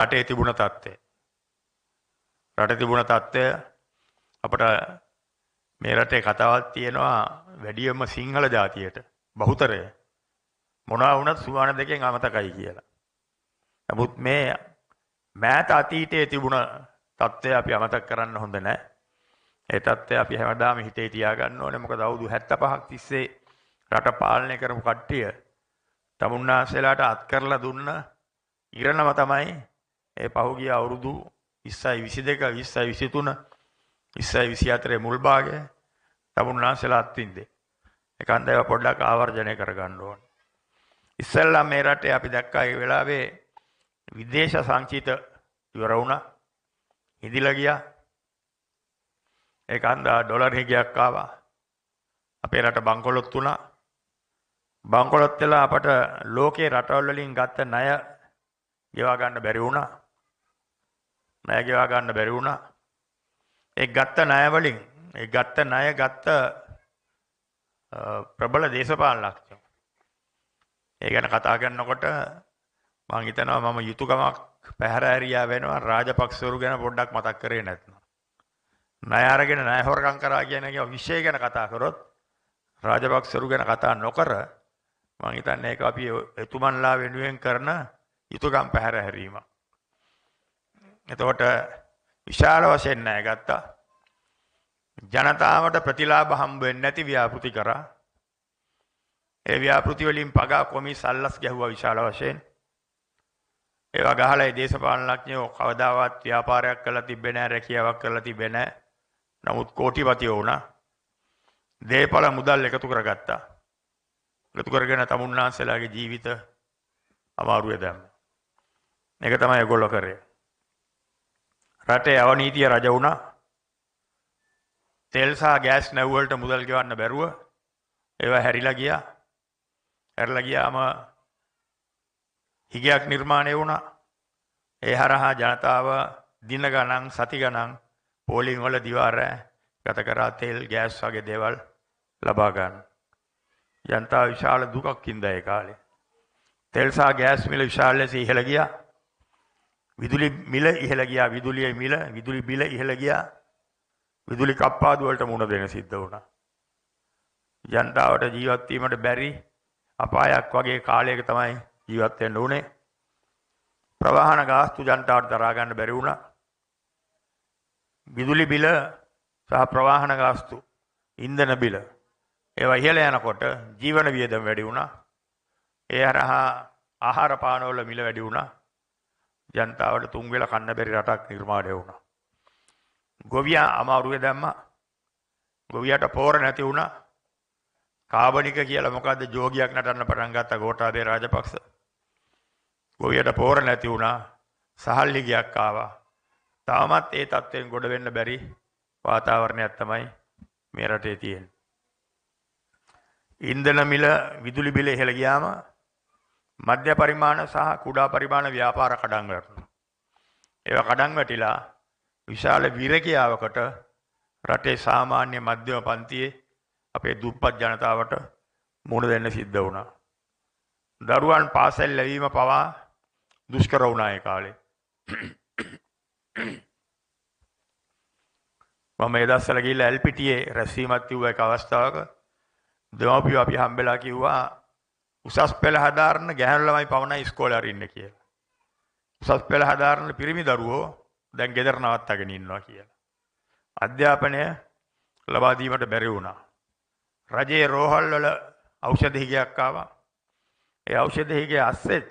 රටේ තිබුණ තත්ත්වය. රටේ තිබුණ තත්ත්වය අපට මේ රටේ කතාවක් තියෙනවා වැඩියම සිංහල ජාතියට බහුතරය මොනවා වුණත් සුවාන දෙකෙන් අමතකයි කියලා. නමුත් මේ මෑත අතීතයේ තිබුණ තත්ත්වය අපි අමතක කරන්න හොඳ නෑ. ඒ තත්ත්වය අපි හැමදාම හිතේ තියාගන්න ඕනේ. මොකද අවුරුදු 75ක් තිස්සේ රට පාලනය කරපු කට්ටිය තමුන්නාන්සේලාට අත් කරලා දුන්න ඉරණම තමයි ඒ පහුගිය අවුරුදු 20යි 22 20යි 23 20යි 24 මුල් භාගය තමුන්නාන්සේලා අත්විඳේ. ඒක හන්ද ඒවා පොඩ්ඩක් ආවර්ජනය කරගන්න ඕනේ. ඉස්සෙල්ලා මේ රටේ අපි දැක්කා ඒ වෙලාවේ විදේශ සංචිත ඉවර වුණා. හිඳිලා ගියා. ඒක හන්දා ඩොලර් හිගයක් ආවා. අපේ රට බංකොලොත් වුණා. බංකොලොත් වෙලා අපට ලෝකේ රටවල් වලින් ගත්ත ණය ගෙවා ගන්න බැරි වුණා. ණය ගෙවා ගන්න බැරි වුණා. ඒ ගත්ත ණය වලින් ඒ ගත්ත ණය ගත්ත ප්‍රබල දේශපාලනඥයෝ ඒ ගැන කතා කරනකොට මං හිතනවා මම යුතුයකමක් පැහැර ඇරියා වෙනවා රාජපක්ෂවරු ගැන පොඩ්ඩක් මතක් කරේ නැත්නම්. ණය අරගෙන ණය හොරකම් කරා කියන එක විෂය ගැන කතා කරොත් රාජපක්ෂවරු ගැන කතා නොකර මං හිතන්නේ ඒක අපි එතුමන්ලා වෙනුවෙන් කරන යුතුයකම් පැහැර හැරීමක්. එතකොට විශාල වශයෙන් ණය ගත්තා. ජනතාවට ප්‍රතිලාභ හම්බ වෙන්නේ නැති ව්‍යාපෘති කරා. ඒ ව්‍යාපෘති වලින් පගා කොමිස් අල්ලස් ගැහුවා විශාල වශයෙන්. ඒවා ගහලා ඒ දේශපාලනඥයෝ කවදාවත් ව්‍යාපාරයක් කරලා තිබ්බේ නැහැ, රැකියාවක් කරලා තිබ්බේ නැහැ. නමුත් කෝටිපතියෝ වුණා. දේපල මුදල් එකතු කරගත්තා. එකතු කරගෙන තමුන්නාන්සේලාගේ ජීවිත අමාරුවේ දැම්මා. මේක තමයි ඒගොල්ලෝ කරේ. රටේ අවනීතිය රජ වුණා. තෙල් සහ ගෑස් නැව් වලට මුදල් ගෙවන්න බැරුව ඒවා හැරිලා ගියා. හැරිලා ගියාම හිගයක් නිර්මාණය වුණා. ඒ හරහා ජනතාව දින ගණන් සති ගණන් පොලිං වල දිවා රැ ගත කරා තෙල් ගෑස් වගේ දේවල් ලබා ගන්න. ජනතාව විශාල දුකක් වින්දා ඒ කාලේ. තෙල් සහ ගෑස් මිල විශාල ලෙස ඉහළ ගියා. විදුලි මිල ඉහළ ගියා. විදුලියේ මිල විදුලි බිල ඉහළ ගියා. විදුලි කප්පාදු වලට මුහුණ දෙන්න සිද්ධ වුණා. ජනතාවට ජීවත් වීමට බැරි අපායක් වගේ කාලයක තමයි ජීවත් වෙන්න උනේ. ප්‍රවාහන ගාස්තු ජනතාවට දරා ගන්න බැරි වුණා. විදුලි බිල සහ ප්‍රවාහන ගාස්තු, ඉන්ධන බිල ඒවා ඉහළ යනකොට ජීවන වියදම වැඩි වුණා. ඒ හරහා ආහාර පාන වල මිල වැඩි වුණා. ජනතාවට තුන් වෙලා කන්න බැරි රටක් නිර්මාණය වුණා. ගොවියා අමාරුවේ දැම්මා. ගොවියාට පෝර නැති වුණා. කාබනික කියලා මොකද්ද ජෝගියක් නටන්න පටන් ගත්තා ගෝඨාභය රාජපක්ෂ. ගොවියට පෝර නැති වුණා. සහල් හිගයක් ආවා. තාමත් ඒ තත්ත්වයෙන් ගොඩ වෙන්න බැරි වාතාවරණයක් තමයි මේ රටේ තියෙන්නේ. ඉන්ධන මිල විදුලි බිල ඉහළ ගියාම මධ්‍ය පරිමාණ සහ කුඩා පරිමාණ ව්‍යාපාර කඩන් වැටුණා. ඒවා කඩන් වැටිලා විශාල විරකියාවකට රටේ සාමාන්‍ය මධ්‍යම පන්තියේ අපේ දුප්පත් ජනතාවට මුහුණ දෙන්න සිද්ධ වුණා. දරුවන් පාසල් ලැබීම පවා දුෂ්කර වුණා ඒ කාලේ. මම ඒ දවස්වල ගිහිල්ලා එල්පිටියේ රැස්වීමක් තිබ්බ එක අවස්ථාවක දෙමාපියෝ අපි හම්බෙලා කිව්වා උසස් පෙළ හදාරන ගැහැණු ළමයි පමණයි ඉස්කෝලේ අරින්න කියලා. උසස් පෙළ හදාරන පිරිමි දරුවෝ දැන් ගෙදර නවත්තගෙන ඉන්නවා කියලා. අධ්‍යාපනය ලබා දීමට බැරි වුණා. රජයේ රෝහල් වල ඖෂධ හිගයක් ආවා. ඒ ඖෂධ හිගය අස්සෙත්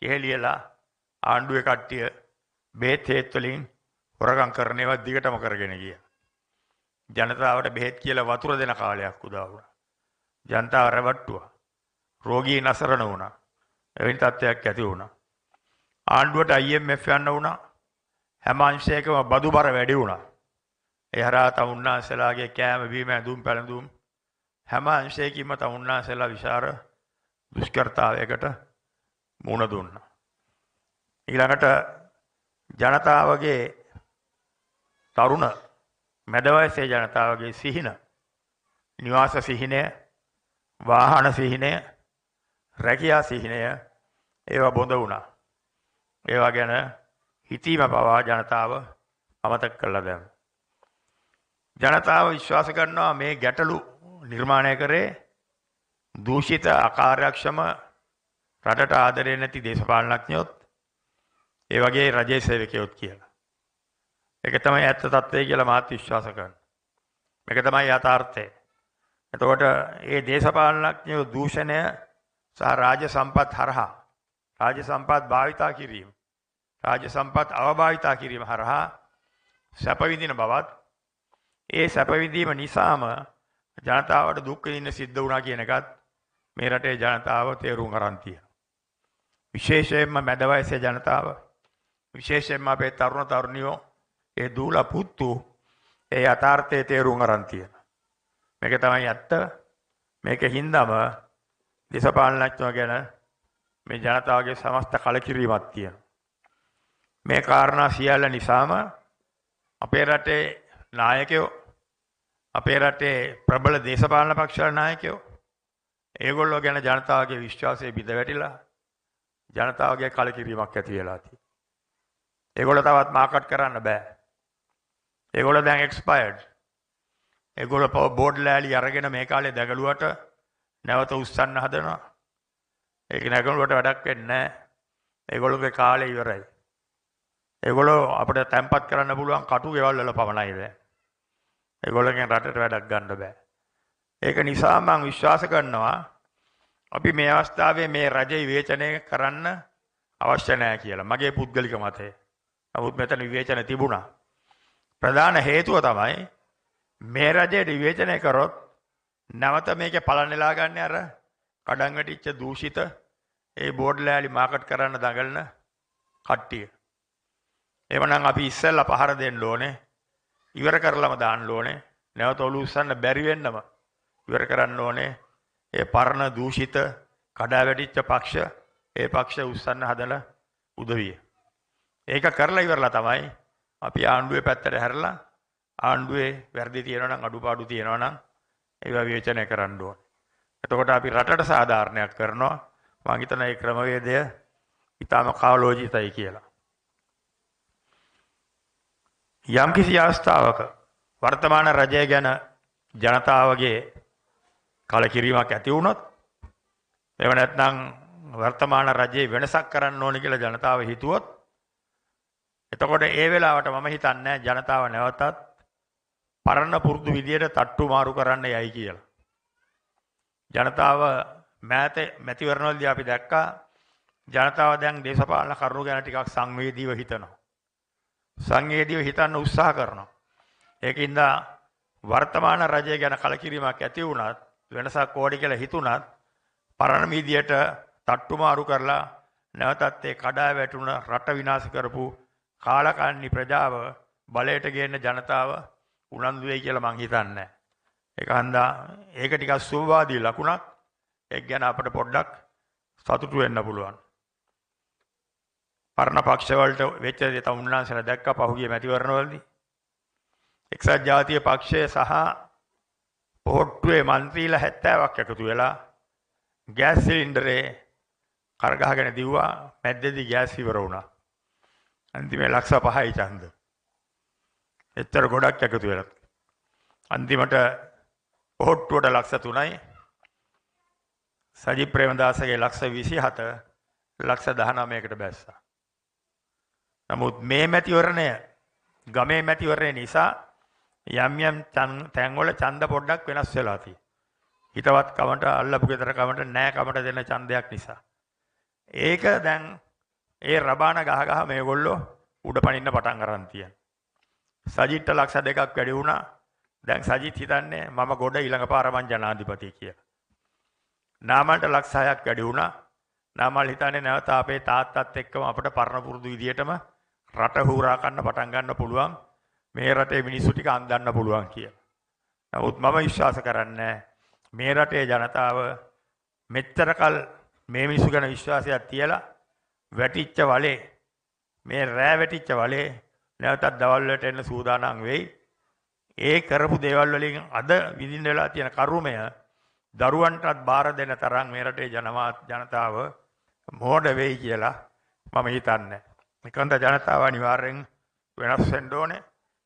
කෙහෙලියලා ආණ්ඩුවේ කට්ටිය බෙහෙත් හේත් වලින් හොරකම් කරන ඒවා දිගටම කරගෙන ගියා. ජනතාවට බෙහෙත් කියලා වතුර දෙන කාලයක් උදා වුණා. ජනතාව රැවට්ටුවා. රෝගීන් අසරණ වුණා. එවැනි තත්ත්වයක් ඇති වුණා. ආණ්ඩුවට IMF යන්න වුණා. හැම අංශයකම බදු බර වැඩි වුණා. ඒ හරහා තමුන්නාන්සේලාගේ කෑම බීම ඇඳුම් පැළඳුම් හැම අංශයකින්ම තමුන්නාන්සේලා විශාල දුෂ්කරතාවයකට මුහුණ දුන්නා. ඊළඟට ජනතාවගේ තරුණ මැද වයසේ ජනතාවගේ සිහින, නිවාස සිහිනය, වාහන සිහිනය, රැකියා සිහිනය ඒවා බොඳ වුණා. ඒවා ගැන හිතීම පවා ජනතාව අමතක කරලා දැම්මා. ජනතාව විශ්වාස කරනවා මේ ගැටලු නිර්මාණය කරේ දූෂිත අකාර්යක්ෂම රටට ආදරේ නැති දේශපාලනඥයොත් ඒ වගේ රජයේ සේවකයොත් කියලා. ඒක තමයි ඇත්ත තත්ත්වය කියලා මාත් විශ්වාස කරනවා. මේක තමයි යථාර්ථය. එතකොට මේ දේශපාලනඥයෝ දූෂණය සහ රාජ්‍ය සම්පත් හරහා රාජ්‍ය සම්පත් භාවිතා කිරීම, රාජ්‍ය සම්පත් අවභාවිතා කිරීම හරහා සැප විඳින බවත්, ඒ සැප විඳීම නිසාම ජනතාවට දුක් විඳින්න සිද්ධ වුණා කියන එකත් මේ රටේ ජනතාව තේරුම් අරන් තියෙනවා. විශේෂයෙන්ම මැද වයසේ ජනතාව, විශේෂයෙන්ම අපේ තරුණ තරුණියෝ, ඒ දූලා පුත්තු ඒ යථාර්ථය තේරුම් අරන් තියෙනවා. මේක තමයි ඇත්ත. මේක හින්දාම දේශපාලනඥයෝ ගැන මේ ජනතාවගේ සමස්ත කලකිරීමක් තියෙනවා. මේ කාරණා සියල්ල නිසාම අපේ රටේ නායකයෝ, අපේ රටේ ප්‍රබල දේශපාලන පක්ෂවල නායකයෝ, ඒගොල්ලෝ ගැන ජනතාවගේ විශ්වාසය බිඳ වැටිලා ජනතාවගේ කලකිරීමක් ඇති වෙලා තියෙනවා. ඒගොල්ලෝ තවත් මාකට් කරන්න බෑ. ඒගොල්ලෝ දැන් එක්ස්පයර්ඩ්. ඒගොල්ලෝ බෝඩ් ලෑලි අරගෙන මේ කාලේ දැගලුවට නැවත උස්සන්න හදනවා. ඒක නැගලුවට වැඩක් වෙන්නේ නැහැ. ඒගොල්ලෝගේ කාලේ ඉවරයි. ඒගොල්ලෝ අපිට තැම්පත් කරන්න පුළුවන් කටු ගෙවල් වල පමණයි දැන්. ඒගොල්ලෝගෙන් රටට වැඩක් ගන්න බෑ. ඒක නිසා මම විශ්වාස කරනවා අපි මේ අවස්ථාවේ මේ රජය විවේචනය කරන්න අවශ්‍ය නැහැ කියලා. මගේ පුද්ගලික මතය. නමුත් මෙතන විවේචන තිබුණා. ප්‍රධාන හේතුව තමයි මේ රජයට විවේචනය කරොත් නැවත මේකේ පලන්නලා ගන්න අර කඩන් වැටිච්ච දූෂිත ඒ බෝඩ් ලෑලි මාකට් කරන්න දඟලන කට්ටිය. එවනම් අපි ඉස්සෙල්ලා පහර දෙන්න ඕනේ. ඉවර කරලම දාන්න ඕනේ. නැවත ඔලු උස්සන්න බැරි වෙන්නම ඉවර කරන්න ඕනේ. ඒ පරණ දූෂිත කඩා වැටිච්ච පක්ෂ, ඒ පක්ෂ උස්සන්න හදන උදවිය. ඒක කරලා ඉවරලා තමයි අපි ආණ්ඩුවේ පැත්තට හැරලා ආණ්ඩුවේ වැරදි තියෙනවා නම් අඩුපාඩු තියෙනවා නම් ඒවා විවේචනය කරන්න ඕනේ. එතකොට අපි රටට සාධාරණයක් කරනවා. මං හිතනවා මේ ක්‍රමවේදය ඉතාම කාලෝචිතයි කියලා. යම්කිසි අවස්ථාවක වර්තමාන රජය ගැන ජනතාවගේ කලකිරීමක් ඇති වුණොත්, එහෙම නැත්නම් වර්තමාන රජයේ වෙනසක් කරන්න ඕනේ කියලා ජනතාව හිතුවොත්, එතකොට ඒ වෙලාවට මම හිතන්නේ ජනතාව නැවතත් පරණ පුරුදු විදියට තට්ටු මාරු කරන්න යයි කියලා. ජනතාව මෑත මැතිවරණවලදී අපි දැක්කා ජනතාව දැන් දේශපාලන කරුණු ගැන ටිකක් සංවේදීව හිතනවා. සංවේදීව හිතන්න උත්සාහ කරනවා. ඒකින්ද වර්තමාන රජය ගැන කලකිරීමක් ඇති වුණත්, වෙනසක් ඕනි කියලා හිතුණත්, පරණ විදියට තට්ටු මාරු කරලා නැවතත් ඒ කඩා වැටුණ රට විනාශ කරපු කාලකන්ණි ප්‍රජාව බලයට ගේන්න ජනතාව උනන්දු වෙයි කියලා මං හිතන්නේ. ඒක හන්දා ඒක ටිකක් සුභවාදී ලකුණක්. ඒක ගැන අපිට පොඩ්ඩක් සතුටු වෙන්න පුළුවන්. පරණ පක්ෂ වලට වෙච්ච දේ තම උන්වහන්සේලා දැක්කා පහුගිය මැතිවරණවලදී. එක්සත් ජාතික පක්ෂය සහ පොහොට්ටුවේ මන්ත්‍රීලා 70ක් එකතු වෙලා ගෑස් සිලින්ඩරේ කරගහගෙන දිව්වා. මැද්දේදී ගෑස් ඉවර වුණා. අන්තිමේ 5 ලක්ෂයි ඡන්ද. එච්චර ගොඩක් එකතු වෙලා. අන්තිමට පොහොට්ටුවට 3 ලක්ෂයි, සජිත් ප්‍රේමදාසගේ 27 ලක්ෂ 19 ලක්ෂකට බැස්සා. නමුත් මේ මැතිවරණය ගමේ මැතිවරණය නිසා යම් යම් තැන්වල ඡන්ද පොඩ්ඩක් වෙනස් වෙලා තියෙනවා. හිතවත් කමට, අල්ලපු ගෙදර කමට, නෑ කමට දෙන ඡන්දයක් නිසා. ඒක දැන් ඒ රබාන ගහ ගහ මේගොල්ලෝ උඩ පනින්න පටන් අරන් තියෙනවා. සජිත්ට 2 ලක්ෂක් වැඩි වුණා. දැන් සජිත් හිතන්නේ මම ගොඩ ඊළඟ පාර මං ජනාධිපති කියලා. නාමල්ට 6 ලක්ෂක් වැඩි වුණා. නාමල් හිතන්නේ නැවත අපේ තාත්තත් එක්කම අපිට පරණ පුරුදු විදියටම රට හුරා කන්න පටන් ගන්න පුළුවන්. මේ රටේ මිනිස්සු ටික අන්දන්න පුළුවන් කියලා. නමුත් මම විශ්වාස කරන්නේ මේ රටේ ජනතාව මෙච්චර කල් මේ මිනිස්සු ගැන විශ්වාසයක් තියලා වැටිච්ච වලේ, මේ රෑ වැටිච්ච වලේ නැවතත් දවල් වලට එන්න සූදානම් වෙයි. ඒ කරපු දේවල් වලින් අද විඳින්න වෙලා තියෙන කරුමය දරුවන්ටත් බාර දෙන තරම් මේ රටේ ජනතාව මෝඩ වෙයි කියලා මම හිතන්නේ. නිකන්ද ජනතාව අනිවාර්යෙන් වෙනස් වෙන්න ඕනේ.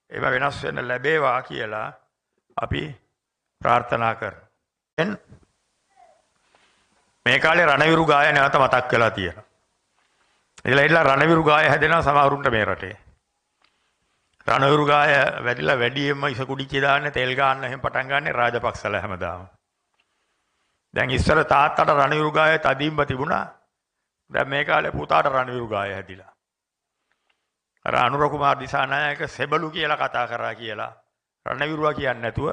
ඒව වෙනස් වෙන්න ලැබේවා කියලා අපි ප්‍රාර්ථනා කරනවා. මේ කාලේ රණවිරු ගාය නැවත මතක් වෙලා තියෙනවා. ඉතින් ඉట్లా රණවිරු ගාය හැදෙනවා සමහරුන්ට මේ රටේ. රණවිරු ගාය වැඩිලා වැඩියෙන්ම ඉස කුඩිච්චි දාන්නේ තෙල් ගන්න එහෙම පටන් ගන්නෙ රාජපක්ෂලා හැමදාම. දැන් ඉස්සර තාත්තට රණවිරු ගාය තදින්ම තිබුණා. දැන් මේ කාලේ පුතාට රණවිරු ගාය හැදිලා. අර අනුර කුමාර දිසානායක සෙබළු කියලා කතා කරා කියලා රණවිරුවා කියන්නේ නැතුව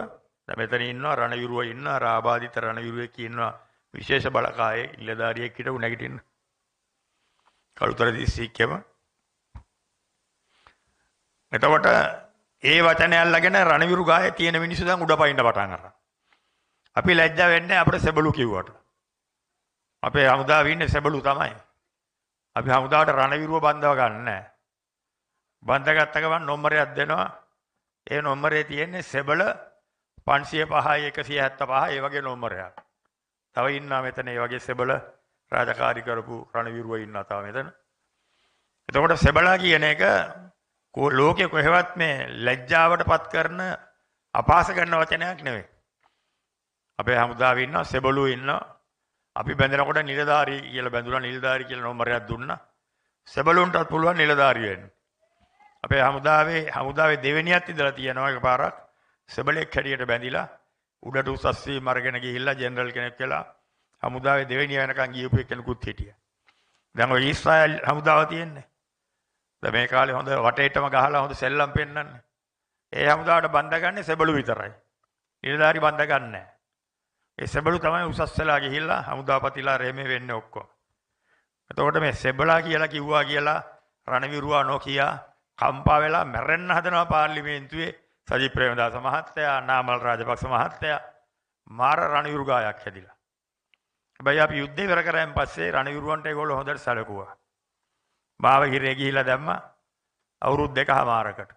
දැන් මෙතන ඉන්නවා රණවිරුවා ඉන්නවා රාබාධිත රණවිරුවෙක් ඉන්නවා විශේෂ බලකායේ නිලධාරියෙක් හිටපු නැගිටින්න. කළුතර දිස්ත්‍රික්කෙම. එතකොට ඒ වචනය අල්ලගෙන රණවිරු ගායේ තියෙන මිනිස්සු දැන් උඩ පයින්න පටන් අරන්. අපි ලැජ්ජා වෙන්නේ අපිට සෙබළු කිව්වට. අපේ හමුදාවේ ඉන්නේ සෙබළු තමයි. අපි හමුදාවට රණවිරුව බන්ධව ගන්න නෑ. බන්ධගත්ත ගමන් නොම්බරයක් දෙනවා. ඒ නොම්බරේ තියෙන්නේ සෙබළ 505 175 ඒ වගේ නොම්බරයක්. තව ඉන්නවා මෙතන ඒ වගේ සෙබළ රාජකාරී කරපු රණවිරුව ඉන්නවා තව මෙතන. එතකොට සෙබළා කියන එක ලෝකේ කොහෙවත් මේ ලැජ්ජාවට පත් කරන අපහාස කරන වචනයක් නෙවෙයි. අපේ හමුදාවේ ඉන්නවා සෙබළු ඉන්නවා. අපි බැඳෙනකොට නිලධාරී කියලා බැඳුනා, නිලධාරී කියලා නොම්බරයක් දුන්නා. සෙබළුන්ටත් පුළුවන් නිලධාරී වෙන්න. අපේ හමුදාවේ දෙවෙනියත් ඉඳලා තියෙනවා එකපාරක් සෙබළෙක් හැටියට බැඳිලා උඩට උසස් වීම අරගෙන ගිහිල්ලා ජෙනරල් කෙනෙක් වෙලා හමුදාවේ දෙවෙනිය වෙනකන් ගියපු එක්කෙනෙකුත් හිටියා. දැන් ඔය ඊශ්‍රායල් හමුදාව තියෙන්නේ. දැන් මේ කාලේ හොඳ වටේටම ගහලා හොඳ සෙල්ලම් පෙන්නන්නේ. ඒ හමුදාවට බඳගන්නේ සෙබළු විතරයි. නිලධාරි බඳගන්නේ නැහැ. ඒ සෙබළු තමයි උසස් වෙලා ගිහිල්ලා හමුදාපතිලා රෙමේ වෙන්නේ ඔක්කොම. එතකොට මේ සෙබළා කියලා කිව්වා කියලා රණවිරුවා නොකිය කම්පා වෙලා මැරෙන්න හදනවා පාර්ලිමේන්තුවේ සජිත් ප්‍රේමදාස මහත්තයා, නාමල් රාජපක්ෂ මහත්තයා මාර රණවිරු ගායක් හැදිලා. හැබැයි අපි යුද්ධය ඉවර කරාන් පස්සේ රණවිරුවන්ට ඒගොල්ලෝ හොඳට සැලකුවා. මාව හිරේ ගිහිල්ලා දැම්මා අවුරුදු දෙකමාරකට.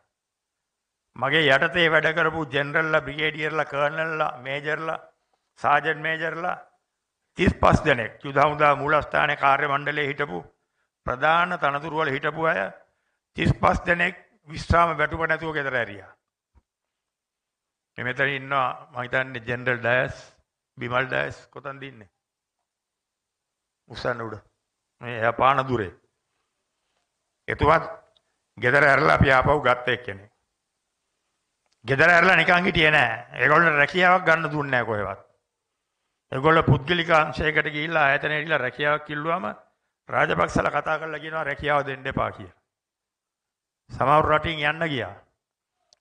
මගේ යටතේ වැඩ කරපු ජෙනරල්ලා, බ්‍රිගේඩියර්ලා, කර්නල්ලා, මේජර්ලා, සාජන් මේජර්ලා 35 දෙනෙක් යුද හමුදා මූලස්ථානයේ කාර්ය මණ්ඩලයේ හිටපු ප්‍රධාන තනතුරු වල හිටපු අය 35 දෙනෙක් විශ්‍රාම වැටුප නැතුව ගෙදර ඇරියා. මේ මෙතන ඉන්නවා මම හිතන්නේ ජෙනරල් ඩයස්, බිමල් ඩයස් කොතනද ඉන්නේ? උස්සන්න උඩ. මේ එහා පානදුරේ. එතුමත් ගෙදර ඇරලා අපි ආපහු ගත්ත එක්කෙනෙක්. ගෙදර ඇරලා නිකන් හිටියේ නෑ. ඒගොල්ලෝ රැකියාවක් ගන්න දුන්නේ නෑ කොහෙවත්. ඒගොල්ලෝ පුද්ගලික අංශයකට ගිහිල්ලා ආයතනයට ගිහිල්ලා රැකියාවක් ඉල්ලුවාම රාජපක්ෂලා කතා කරලා කියනවා රැකියාව දෙන්න එපා කියලා. සමහර රටින් යන්න ගියා.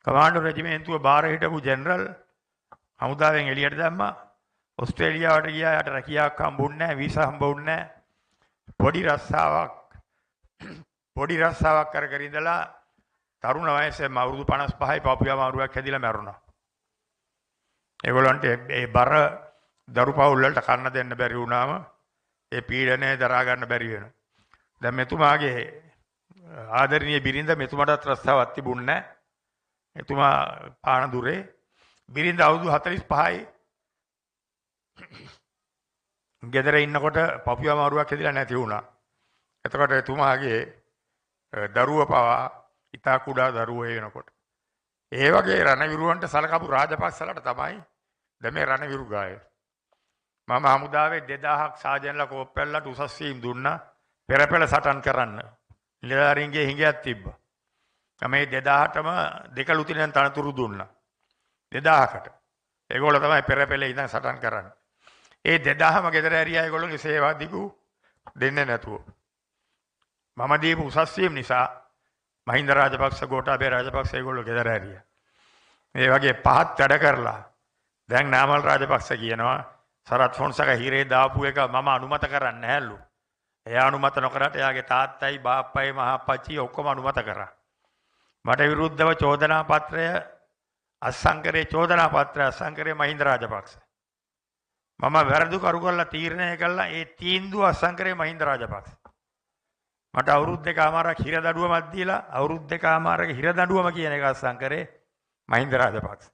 කමාන්ඩෝ රෙජිමේන්තුව බාර හිටපු ජෙනරල් හමුදාවෙන් එළියට දැම්මා. ඔස්ට්‍රේලියාවට ගියා. යාට රැකියාවක් හම්බුන්නේ නැහැ, වීසා හම්බුන්නේ නැහැ. පොඩි රස්සාවක් කර කර ඉඳලා තරුණ වයසේම අවුරුදු 55යි පපුවේ අමාරුවක් හැදිලා මැරුණා. ඒගොල්ලන්ට ඒ බර දරු පවුල් වලට කන්න දෙන්න බැරි වුණාම ඒ පීඩනය දරා ගන්න බැරි වෙනවා. දැන් මෙතුමාගේ ආදරණීය බිරිඳ මෙතුමාටත් රස්සාවක් තිබුණේ නැහැ. එතුමා පානදුරේ බිරිඳ අවුරුදු 45යි ගෙදර ඉන්නකොට පපුවේ අමාරුවක් හැදිලා නැති වුණා. එතකොට එතුමාගේ දරුව පවා ඉතා කුඩා දරුවෝ ඒ වෙනකොට. ඒ වගේ රණවිරුවන්ට සලකපු රාජපක්ෂලට තමයි දැන් මේ රණවිරු ගාය. මම හමුදාවේ 2000ක් සාජන්ලා කෝප්පැල්ලට උසස් වීම් දුන්නා පෙරපෙළ සටන් කරන්න. නිලධාරීන්ගේ හිඟයක් තිබ්බා. මේ 2000ටම දෙක ලුතිනෙන් තනතුරු දුන්නා. 2000කට. ඒගොල්ලෝ තමයි පෙරපෙළේ ඉඳන් සටන් කරන්නේ. ඒ 2000ම ගෙදර ඇරියා ඒගොල්ලෝගේ සේවා දිගු දෙන්නේ නැතුව. මම දීපු උසස් වීම් නිසා මහින්ද රාජපක්ෂ, ගෝඨාභය රාජපක්ෂ ඒගොල්ලෝ ගෙදර ඇරියා. මේ වගේ පහත් වැඩ කරලා දැන් නාමල් රාජපක්ෂ කියනවා සරත් ෆොන්සේකා හිරේ දාපු එක මම අනුමත කරන්නේ නැහැලු. එයා අනුමත නොකරට එයාගේ තාත්තයි බාප්පයි මහාප්පච්චි ඔක්කොම අනුමත කරා. මට විරුද්ධව චෝදනා පත්‍රය අත්සන් කරේ චෝදනා පත්‍රය අත්සන් කරේ මහින්ද රාජපක්ෂ. මම වැරදි කරු කරලා තීරණය කළා ඒ තීන්දුව අත්සන් කරේ මහින්ද රාජපක්ෂ. මට අවුරුදු දෙකමාරක් හිර දඩුවමක් දීලා අවුරුදු දෙකමාරක හිර දඩුවම කියන එක අත්සන් කරේ මහින්ද රාජපක්ෂ.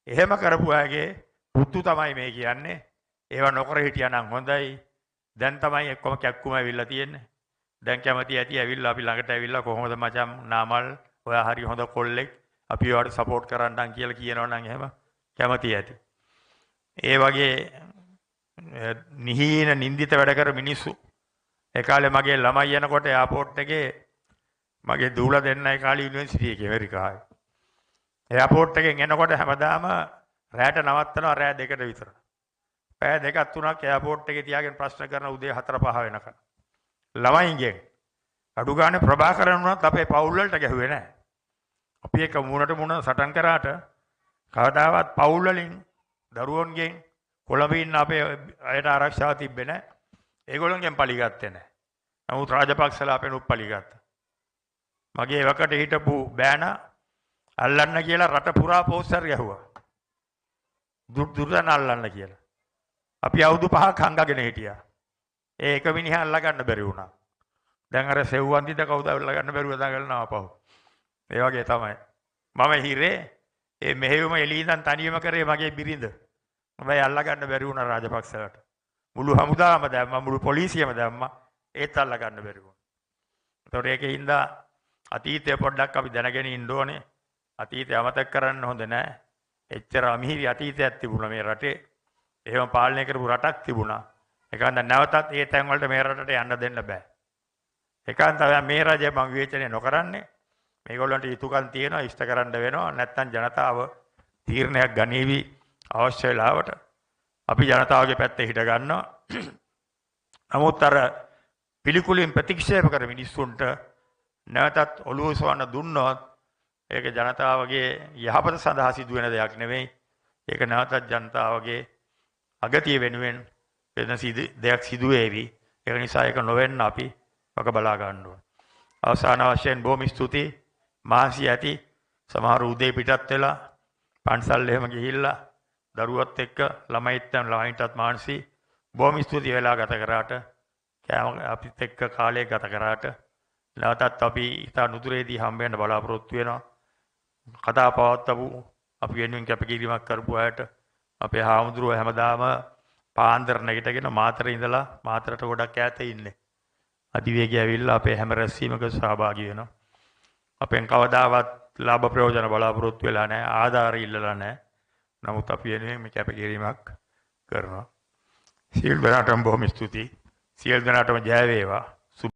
එහෙම කරපු අයගේ පුතු තමයි මේ කියන්නේ. ඒවා නොකර හිටියා නම් හොඳයි. දැන් තමයි එක්කම කැක්කුම ඇවිල්ලා තියෙන්නේ. දැන් කැමති ඇති ඇවිල්ලා අපි ළඟට ඇවිල්ලා කොහොමද මචං නාමල් ඔයා හරි හොඳ කොල්ලෙක් අපි ඔයාට සපෝට් කරන්නම් කියලා කියනවා නම් එහෙම කැමති ඇති. ඒ වගේ නිහීන නින්දිත වැඩ කර මිනිස්සු ඒ කාලේ මගේ ළමයි යනකොට එයාපෝට් එකේ මගේ දූලා දෙන්න ඒ කාලේ යුනිවර්සිටි එකේ ඇමරිකාවේ. එයාපෝට් එකෙන් එනකොට හැමදාම රැට නවත්තනවා රෑ 2ට විතර. පැය දෙකක් තුනක් එයාපෝට් එකේ තියාගෙන ප්‍රශ්න කරන උදේ 4 5 වෙනකන්. ළමයින්ගෙන් අඩු ගානේ ප්‍රභාකරන් වුණත් අපේ පවුල් වලට ගැහුවේ නෑ. අපි එක මූණට මූණ සටන් කරාට කවදාවත් පවුල් වලින් දරුවන්ගෙන් කොළඹ ඉන්න අපේ අයට ආරක්ෂාව තිබ්බේ නෑ. ඒගොල්ලන්ගෙන් පලි ගත්තේ නෑ. නමුත් රාජපක්ෂලා අපෙන් උප්පලි ගත්තා. මගේ වකට හිටපු බෑනා අල්ලන්න කියලා රට පුරා පෝස්ටර් ගැහුවා. දුර දුරන අල්ලන්න කියලා. අපි අවුරුදු 5ක් හංගගෙන හිටියා. ඒ එක මිනිහා අල්ලා ගන්න බැරි වුණා. දැන් අර සෙව්වන්දිද කවුද අල්ලා ගන්න බැරුව දඟලනවා ආපහු. ඒ වගේ තමයි. මම හිරේ ඒ මෙහෙයුම එළී ඉඳන් තනියම කරේ මගේ බිරිඳ. හැබැයි අල්ලා ගන්න බැරි වුණා රාජපක්ෂලට. මුළු හමුදාවම දැම්මා, මුළු පොලිසියම දැම්මා. ඒත් අල්ලා ගන්න බැරි වුණා. ඒතකොට ඒකෙන් අතීතය පොඩ්ඩක් අපි දැනගෙන ඉන්න ඕනේ. අතීතය අමතක කරන්න හොඳ නෑ. එච්චර අමිහිරි අතීතයක් තිබුණා මේ රටේ. එහෙම පාලනය කරපු රටක් තිබුණා. ඒකෙන් නැවතත් ඒ තැන් වලට මේ රටට යන්න දෙන්න බෑ. ඒකෙන් තමයි මේ රජය මං විවේචනය නොකරන්නේ. මේගොල්ලන්ට යුතුයකම් තියෙනවා, ඉෂ්ට කරන්න වෙනවා. නැත්තම් ජනතාව තීරණයක් ගනීවි අවශ්‍ය වෙලාවට. අපි ජනතාවගේ පැත්තේ හිට ගන්නවා. නමුත් අර පිළිකුලින් ප්‍රතික්ෂේප කර මිනිස්සුන්ට නැවතත් ඔළුව උසවන්න දුන්නොත් ඒක ජනතාවගේ යහපත සඳහා සිදුවෙන දෙයක් නෙවෙයි. ඒක නැවතත් ජනතාවගේ අගතිය වෙනුවෙන් වෙන දෙයක් සිදු වේවි. ඒක නිසා ඒක නොවෙන්න අපි වග බලා ගන්න ඕන. අවසාන වශයෙන් බොහොම ස්තුතියි. මහසි ඇති සමහර උදේ පිටත් වෙලා පන්සල් එහෙම ගිහිල්ලා දරුවත් එක්ක ළමයිත් ළමයින්ටත් මානසි බොහොම ස්තුතියි වෙලා ගත කරාට, කෑම අපිත් එක්ක කාලය ගත කරාට. නැවතත් අපි ඉතා නුදුරේදී හම්බ වෙන්න බලාපොරොත්තු වෙනවා. කතා පවත්වපු අපි වෙනුවෙන් කැපකිරීමක් කරපු අයට අපේ හාමුදුරුවෝ හැමදාම පාන්දර නැගිටගෙන මාතර ඉඳලා මාතරට ගොඩක් ඈත ඉන්නේ. අධිවේගය ඇවිල්ලා අපේ හැම රැස්වීමක සහභාගී වෙනවා. අපෙන් කවදාවත් ලාභ ප්‍රයෝජන බලාපොරොත්තු වෙලා නැහැ, ආධාර ඉල්ලලා නැහැ. නමුත් අපි වෙනුවෙන් මේ කැපකිරීමක් කරනවා. සියලු දෙනාටම බොහොම ස්තුතියි. සියලු දෙනාටම ජය වේවා.